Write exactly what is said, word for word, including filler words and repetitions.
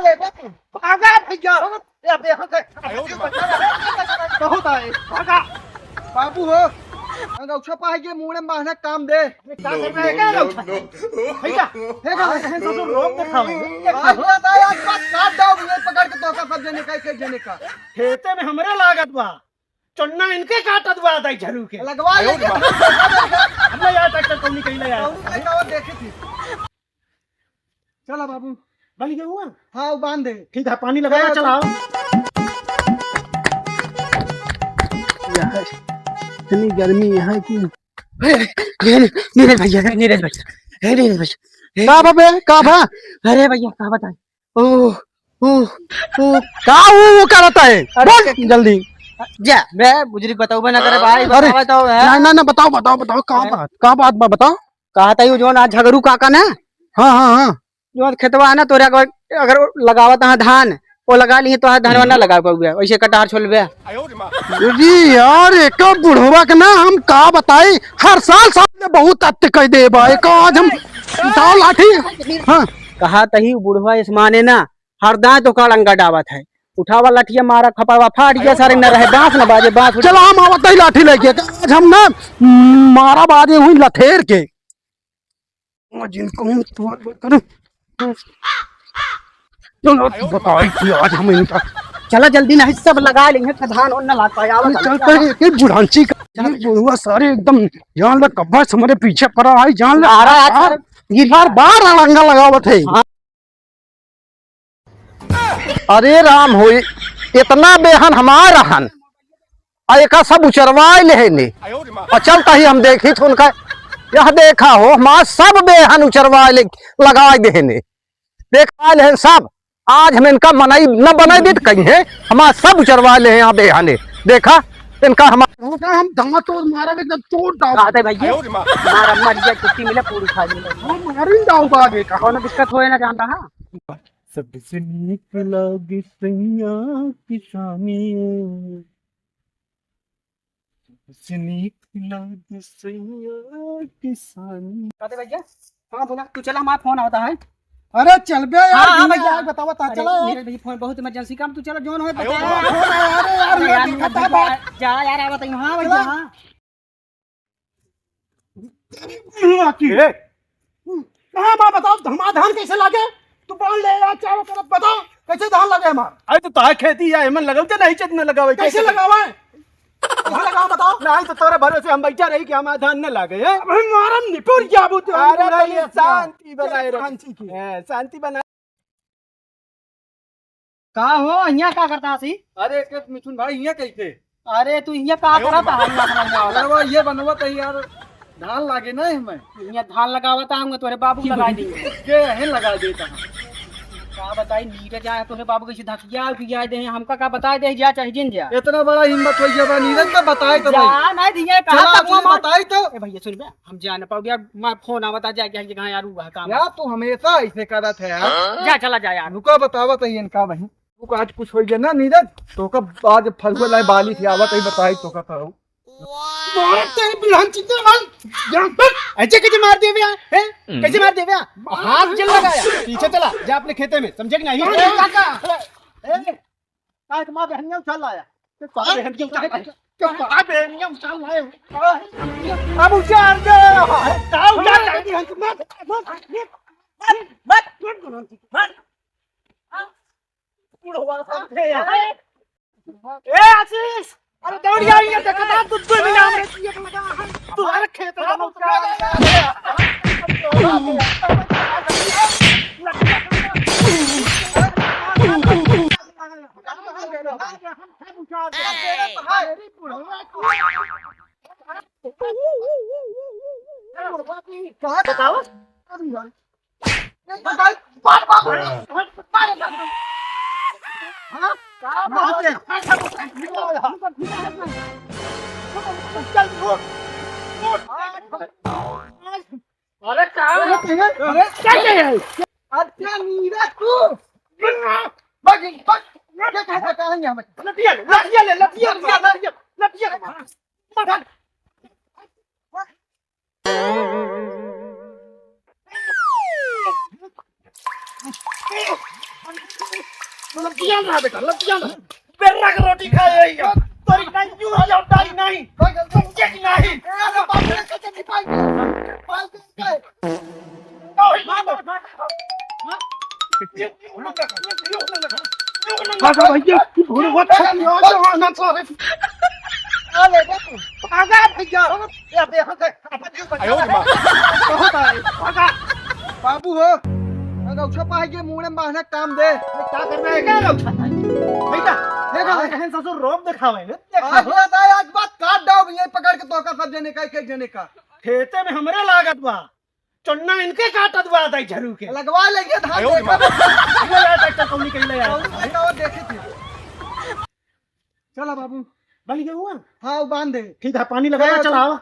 भागा भैया। ए, अबे, यहाँ से। बहुत आए, भागा। बाबू हो, अंगौछा पाए के मुड़े मारना काम दे। का कर रहे हैं, क्या अंगौछा? भैया, हे का, हे ससुर रोक के खाओ। आज ना तो आज बात काट दो, मुझे पकड़ के तोका सब जने का, एक जने का। खेते में हमरे लागत बा। चुन्ना इनके काटत बा दाई झरू के। लगवा ले। हम ना यार ट्रैक्टर कौनी कहीं ले आए। कौनी कहीं और देखी थी। चला बाबू। बन गया हुआ? हाँ, वो बांध दे। ठीक है, पानी लगाया, चला। चलाओ। यार, इतनी गर्मी है कि अरे, अरे, नीरज भैया, नीरज भैया, हे नीरज भैया, हे का बा बे, का बा? अरे भैया, का बताएं? ओ, ओ, ओ, का ऊ, ऊ करत है? अरे, बोल जल्दी। जा, बे, बुजुर्ग बताओ बे ना करे भाई, अरे, बताओ तो, हैं? ना, ना, ना, बताओ, बताओ, बताओ, का हैं? बात, का बात बा, बताओ। कहा था यू जोन आज झगरू काका ना? हाँ, हाँ, हाँ। जोन खेतवा है ना, तोरे अगर, अगर लगावत है धान, वो लगा लिए तो आज धनवा ना लगा पाउबे, वैसे कटार छोलबे। अरे यार, एक बुढ़वा के ना हम का बताई, हर साल साल में बहुत अत्य कह दे बा। एक आज हम उठाओ लाठी। हाँ। कहा तही बुढ़वा इस माने ना, हर दांत ओकर अंगा डावत है। उठावा लाठिया मारा खपड़वा फाट गया, सारे न रहे बांस न बाजे बांस। चला हम आवत ही लाठी लेके, आज हम ना मारा बाजे हुई लथेर के। आज इनको हम तो करूं। चलो बताई थी आज हम इनका। चला जल्दी नहीं सब लगा लेंगे, धान और न लाग पाया। चलते हैं, एक बुढ़ांची का, ये बुढ़वा सारे एकदम जान ले कब्बा से हमारे पीछे पड़ा है, जान ले। आ रहा है, आ, यार, बार बार अड़ंगा लगावत है। हाँ। अरे राम होई, इतना बेहन हमार रहन, आ एका सब उचरवाए लेहने। और चलता ही हम देखी थे उनका, यह देखा हो, हमार सब बेहन उचरवाए ले, लगाए देहने, देखा लेहन सब। आज हम इनका मनाई न बनाई दे तो कहीं है, हमार सब उचरवाए ले यहाँ बेहने। देखा इनका हमार उनका हम धमा तोड़ मारा एकदम तोड़ डाल। कहते भैया, हमारा मर गया, छुट्टी मिले, पूरी खा ली। हम मारी डाल बागे का। कौनो दिक्कत होए ना जानता है। सबसे नीक लागे सैया किसानी, सबसे नीक लागे सैया किसानी। कहते भैया, हाँ बोला, तू चला, हमारा फोन आवता है। अरे चल बे यार, हाँ, हाँ, दुनिया भैया। आए, बतावा, ता अरे, चला यार। मेरे भाई फोन बहुत इमरजेंसी काम, तू चला, जोन होए, अरे बतावा। यार, फोन आया, अरे यार, अरे यार, मैं दिक्कत है, जा, बात। जा यार, आवत हूँ, हाँ भैया, चला। हाँ। ए? कहाँ बा बताओ, हमार धान कैसे लागे? तू बोल ले यार, चारों तरफ बताओ, कैसे धान लागे हमार? अरे तो तोहार खेती है, एमन लगावे के नहीं, चेत न लगावे के। कैसे लगावे? कैसे लगावे बताओ? नहीं तो तोरे भरोसे हम बैठा रही कि हमार धान न लागे, हैं? अब हम मारम निपुर जाबू तो हम अरे बुढ़ा तो ये ये शांति बनाए रहो। शांति की। हैं, शांति बनाए। का हो, हियाँ का करता हसी? अरे, के मिथुन भाई, हियाँ कैसे? अरे, तू हियाँ का करत है? हियाँ समझ में आवत है। अरे, ये बनवत है यार, धान लागे ना हमें। हियाँ धान लगावत है, हम तोरे बाबू के लगाई देंगे। के है लगा देता है। का बताई, नीरज आया, तोरे बाबू कैसे धकिया उठिया दे, हमका का बताई दे, जा चाहे जिन जा। इतना बड़ा हिम्मत हो गया बा, नीरज का बताए तो जा, भाई। नहीं दिए, कहा चला, तक आपने मार बताई तो। ए भैया, सुन बे, हम जा न पाओगे यार, मैं फोन आवता जाए, क्या कहाँ यार, हुआ काम। यार, तू हमेशा ऐसे करत है यार। जा, चला जा यार। रुका, बतावत है इनका वहीं। तू आज कुछ हो गया ना नीरज, तो का आज फलुआ लाए बाली से आवत है, बताई तो का करो। मारत तेरी बिरहन चित्ते भाई, जान पर। ऐसे कैसे मार देवे यार, हैं? कैसे मार देवे यार? हाथ जल लगाया, पीछे चला, जा अपने खेते में, समझे कि नहीं? अरे काका, ए, काहे के माँ बहनिया उछाल लाया? ते का बहन के उछाल लाया? ते का बहनिया उछाल लाया? अब उछाल दे। अरे का उछाल लाया? बहन के माँ, मत, मत, मत, मत। बुढ़वा साहब थे यार। ए आशीष, अरे दौड़ जा, ये देखता, तू दो मिनट में ये लगा है। तुम्हारे खेत में कहाँ बताओ? अरे, का? अरे, क्या कहे? अच्छा, नीरा, तू। भाग, भाग। क्या कहता, कहाँ गया? लठिया ले, लठिया ले, लठिया, लठिया, लठिया। भाग। लतियान रहा बेटा, लतियान रहा। बेर्रा के रोटी खाए आई है। तोरी नहीं, यू या तारी नहीं। समझे कि नहीं? अरे बाप रे, कैसे नहीं पाई? पाई कैसे? नहीं, मार, मार, मार। ये, ये, ये, ये, ये, ये, ये, ये, भागा भैया, ये घोड़े बहुत छपी हो, जवान है सारे। आ ले, देखो। भागा भैया। ये अबे यहाँ से अपन क्यों बचा? आयो रे माँ। बहुत आए। भागा। बाबू हो, अगर उछा पाए के मुड़े में बाहना काम दे। क्या करना है, क्या करना है? भैया, देखो। आज कहें ससुर रोब दिखावे, देखो। आज बात है, आज बात काट डाओ भैया, पकड़ के तोका सब जने का, एक एक जने का। खेते में हमरे लागत बा। चुन्ना इनके काटत बा दाई झरू के। लगवा लेंगे धान आयो देखो। रे माँ। ले यार ट्रैक्टर कौनी कहीं ले यार। कौनी कहीं और देखे थे। चला बाबू। बन गया हुआ? हाँ, वो बांध दे। ठीक है, पानी लगा चला। चला, आवा।